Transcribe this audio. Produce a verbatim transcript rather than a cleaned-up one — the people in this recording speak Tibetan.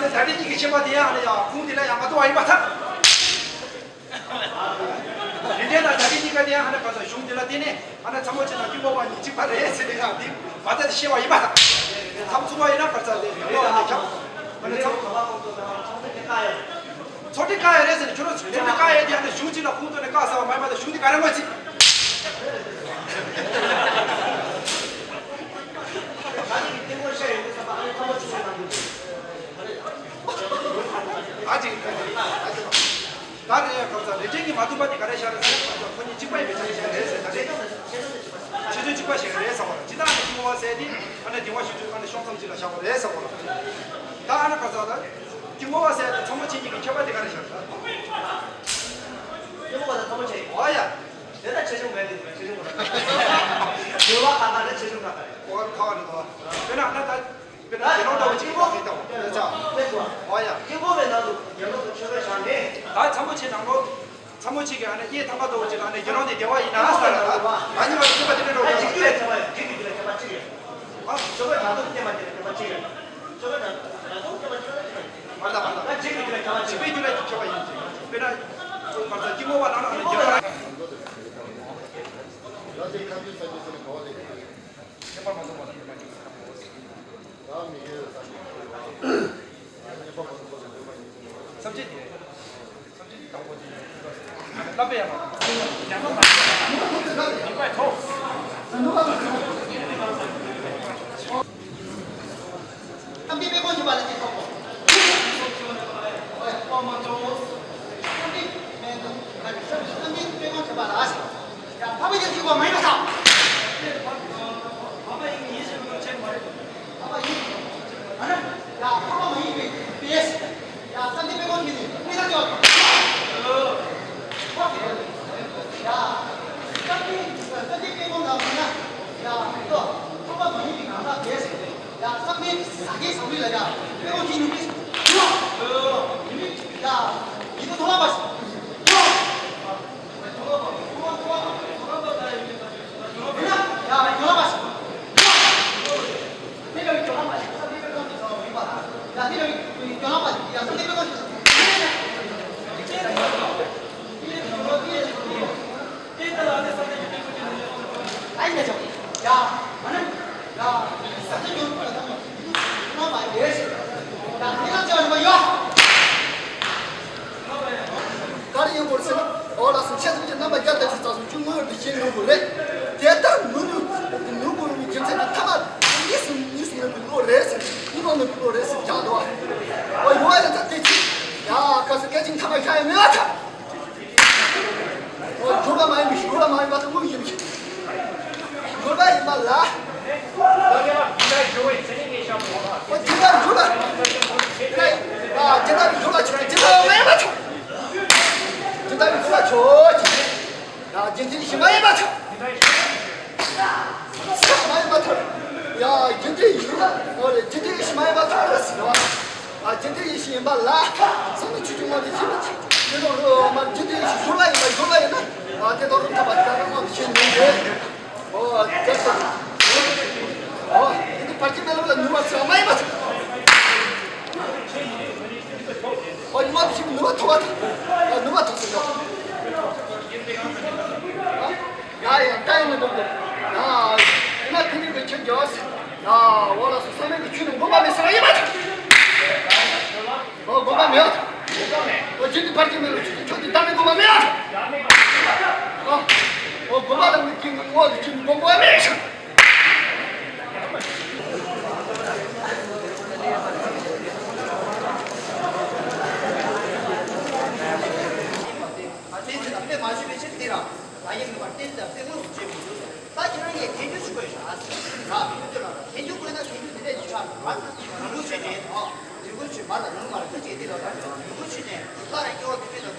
ད་ལྟའི་གཉིས་ཀྱི་ཁྱད་པར་དེ་ཡང་ཨ་ནི་ཡང་ཁུངས་དེ་ལ་ཡང་མ་གཏོགས་པ་ཡིན་པར་ཐལ། རིན་ལྡན་དང་ད་ལྟའི་གཉིས་ཀ་དེ་ཡང་ཨ་ནི་ག་ས་གཞུང་དེ་ལ་བརྟེན་ནས་ཨ་ནི་ཚ་མོ་ཆེ་དང་སྐྱིད་པོ་བ་གཉིས་གཅིག་པ་རེད་ཟེར་ནས་ཡང་དེ་མ་ལྟ་དེ་ཤེས་པ་ཡིན་པར་ཐལ། མཚམས་ཚུགས་པ་ཡིན་ན་ག་ས་དེ་རིན་ལྡན་དང་ཁྱབ། ཨ་ནི་ཚ་མོ། ཚོགས་སྒྲིག་བཀག་ཡ་རེད་ཟེར་ནས་ཁྱོད་རང་ཚོགས་སྒྲིག་བཀག་ཡ་དེ་ཡང་ན་གཞུང་གཅིག་ལ་ཁུངས་གཏུགས་ནས་བཀག་ཟེར་བ་མ་ཡིན་པ་དང་གཞུང་དེ་ག་རེ་ངོས་ཚིག་ཨ་ཅིག་ད་རེས་ཁོ་ཚོ་རེ་འདྲེན་གྱི་མ་ཐུབ་པ་དེ་ག་རེ་བཞག་རེད་ཟེར་ན་ཁོ་ཚོ་ཁོ་གཉིས་གཅིག་པ་ཡིན་པའི་ཆ་ནས་བཞག་རེད་ཟེར་ད་རེས། ཆེ་ཆུང་གཅིག་པ་ཞིག་རེད་ཟེར་བ་ལ་ཇི་ལྟར་ནས་སྐྱིད་པོ་བ་ཟེར་དེ་ཨ་ནི་སྡིངས་པ་ཞིག་ཏུ་ཨ་ནི་ཤོང་མཚམས་གཅིག་ལ་བཞག་པ་རེད་ཟེར་བ་ལ། ད་ཨ་ནི་ཁ་ཚ་ད་སྐྱིད་པོ་བ་ཟེར་དེ་ཚ་མོ་ཆེ་གཉིས་ཀྱི་ཁྱད་པར་དེ་ག་རེ་བཞག་རེད། སྐྱིད་པོ་བ་དང་ཚ་མོ་ཆེ་གཉིས། ཨོ་ཡ། དེ་ད་ཆེ་ཆུང་མེད་དེ་ཆེ་ཆུང་ག་རེད། སྐྱིད་པོ་བ་ཁ་ཁ་རེད་ཆེ་ཆུང་ཁ་ཁ་རེད། ཨོ་ཁ་བ་རེད་དོ། དཔེར་ན་ཨ་ན་ད། དཔེར་ན་དགེ་སློང་འདྲ་བོ་གཅིག་ཡིན་པ་ཞིག་ལྟ་བ་ལ་ཆ། ཨོ་ཡ། དཀྱིལ་འཁོར་བའི་ནང་དུ་དགེ་སློང་དང་ཆོས་པ་བཞག་ནས། ད་ཚ་མོ་ཆེ་ནང་ལོགས། ཚ་མོ་ཆེ་གི་ཨ་ནི་གཡས་ཐམ་པ་ལྟ་བུ་ཅིག་ལ་ཨ་ནི་དགེ་སློང་དེ་བདེ་བ་ཡིན་ན་ཟེར་ལ་ད་ང་གཉིས་བར་གྱི་ཁྱད་པར་དེ་འདྲ་འགྲོ་ཡ་ཡིན་པས། འཇིག་པའི་རྒྱུ་ལ་ཁྱད་པར་གཅིག་རེད། ཨ། ཆོས་པ་ནང་དུ་བསྟན་པ་དེ་ལ་ཁྱད་པར་གཅིག་རེད། ཆོས་པ་ནང་དུ་ཁྱད་པར་གཅིག་རེད། མ་ལ་མ་ལ། ད་འཇིག་པའི་རྒྱུ་ལ་ཁྱད་པར་གཅིག་འཇིག་པའི་རྒྱུ་ལ་ཁྱད་པར་ཡིན་གཅིག་དཔེར་ན། ཁོ་ཚོ་སྐྱིད་པོ་བ་ནང་ལ་ཨ་ནི་དགེ་སློང་། བསམ་གཏན་དཔེ་སྐོང་བྱེད་པ་ལ་ཅི་ཐོབ་པོ། བསམ་གཏན་དཔེ་སྐོང་བྱེད་པ་ལ་ཅི་ཐོབ་པོ། ཡང་འཕགས་པ་ཡིན་ཡིན་ཞེས་པ་མ་ཡིན་པ་དང་། འཕགས་པ་ཡིན། ཨ་ནི་ཡང་འཕགས་པ་མ་ཡིན་པའི་དཔེ། ཡང་བསམ་གཏན་དཔེ་སྐོང་གི་ནི་དཔེ་ལྟར་ཅོག་ཡང་བསམ་གཏན་བསམ་གཏན་དཔེ་སྐོང་ལ་མིན་ན། ཡང་ཏོ་འཕགས་པ་མ་ཡིན་པའི་གང་ཟག་དེས། ཡང་བསམ་གཏན་ཟ་མཁན་ཟ་ལུགས་ལ་ཡང་དཔེ་སྐོང་གི་ནི་དཔེ། ཡང་ཡིན་ན་ཡང་ཡིན་ན་ཡང་ཡིན་ན་ཐོག་མ་པ། ག་རེ་ཡིན་དགོས་ཟེར་ན། འོ་ལགས་སོ། ཆེད་གསུམ་གྱི་རྣམ་པ་བརྒྱ་དང་བཞི་རྩ་གསུམ་བཅུ་དངོས་ཡོད་དུ་ཞེས་ནོར་བུ་རེད། དེ་ལྟར་ནོར་བུ་ནོར་བུ་རྒྱུ་མཚན་གྱི་ཐ་མ་གཉིས་སུ་གཉིས་སུ་མེད་པའི་བློ་རེད་ཟེར། གཉིས་པ་མེད་པའི་བློ་རེད་ཟེར་ཀྱང་འདུག་བ། འོ་ཡོང་བ་ཡིན་ཙང་དེ་ཅི། ཡ་ཁ་སང་སྐད་ཅིག་ཐ་མ་ཤ་ཡང་མེད་པ་ཐལ། འོ་སྦྱོར་བ་མ་ཡིན་པའི་སྦྱོར་བ་མ་ཡིན་པ་དང་དངོས་ཡིན་པའི་སྦྱོར་བ་ཡིན་པ་ལ། འོ་ཇི་ལྟར་སྦྱོར་བ། ཨ་ཇི་ལྟར་སྦྱོར་བ་ཆོས་ཅན། ཇི་ལྟར་སྦྱོར་བ་ཆོས་ཅན། ཇི་ལྟར་སྦྱོར་བ་ཆོས་ཅན། ཡ་རྒྱུ་མཚན་གཞི་མ་ཡིན་པ་ཐལ། མ་ཡིན་པ་ཐལ། ཡ་རྒྱུ་མཚན་ཡིན་ལ། འོ་རེད། རྒྱུ་མཚན་གཞི་མ་ཡིན་པ་ཐལ་ཟེར་བ། ཨ་རྒྱུ་མཚན་ཡིན་ཞིག་ཡིན་པ་ལ། བསམ་ནས་ཆོས་ཅན་མ་རེད་ཞེས་པ་ཅིག་དེ་ལོ་རུ་མ་རྒྱུ་མཚན་ཡིན་ཞིག་སྦྱོར་བ་ཡིན་པ་སྦྱོར་བ་ཡིན་ན། ཨ་དེ་དང་རུ་འཐབ་པ་དེ་ག་རང་མང་དུ་ཤེས་ནུས་རེད། འོ་རྒྱབ་ས། འོ་དེ་དུས་བར་ཆད་མེད་ལམ་ལ་ནུས་པ་ཟེར་བ་མ་ཡིན་པ་ཐལ། ཨོ་ཉི་མ་དེ་ཞིག་ནུས་པ་ཐོབ་པ་དང་། ཨ་ནུས་པ་ཐོབ་ཟེར་ཡོད། ཡ་ཡ་ད་ཡིན་ན་འདུག་འདུག་ཡ་ཡིན་ན་དེ་ནི་གི་ཆོས་འཇོག་ཟེར། ཡ་འོ་ལགས་སོ། བསམ་ཡས་ཀྱི་ཆོས་ནི་འགོག་པ་མེད་ཟེར་བ་ཡིན་པ་དང་། ཨོ་འགོག་པ་མེད་པ་དང་། ཨོ་ཆོས་ཀྱི་ཕར་ཕྱིན་མེད་ལ་ཆོས་ཀྱི་ཆོས་ཀྱི་བདག་མེད་འགོག་པ་མེད་པ་དང་། ཨོ་འགོག་པ་ལ་མི་ཀྱི་ངོ་བོ་ཆོས་ཀྱི་འགོག་པ་མེད་ཟེར། ཨ་ཙི་ཙི་ལ་དཔེ་མ་ཞུས་པའི་ཕྱིར་དེ་ར་ལ་ཡིན་མིན་པར་བསྟན་ཏེ་དཔེ་མངོན་སུམ་བྱེད་དགོས་འདུག་ད་ཁྱེད་རང་གིས་དེ་འདྲ་ཞུ་དགོས་ཤག་ཟེར་ར། དེ་འདྲ་ལ་དེ་འདྲ་དགོས་ན་དེ་འདྲ་དེ་འདྲ་ཡིན་ཤག་མ་ཟེར། རིན་པོ་ཆེ་དེ་ཨ་རིན་པོ་ཆེ་མ་ལ་ལུང་མ་ལ་ཁ་ཅིག་དེ་ལ་ད་རིན་པོ་ཆེ་དེ་ལྷ་ར་སྐྱེ་བ་དེ་འདྲ་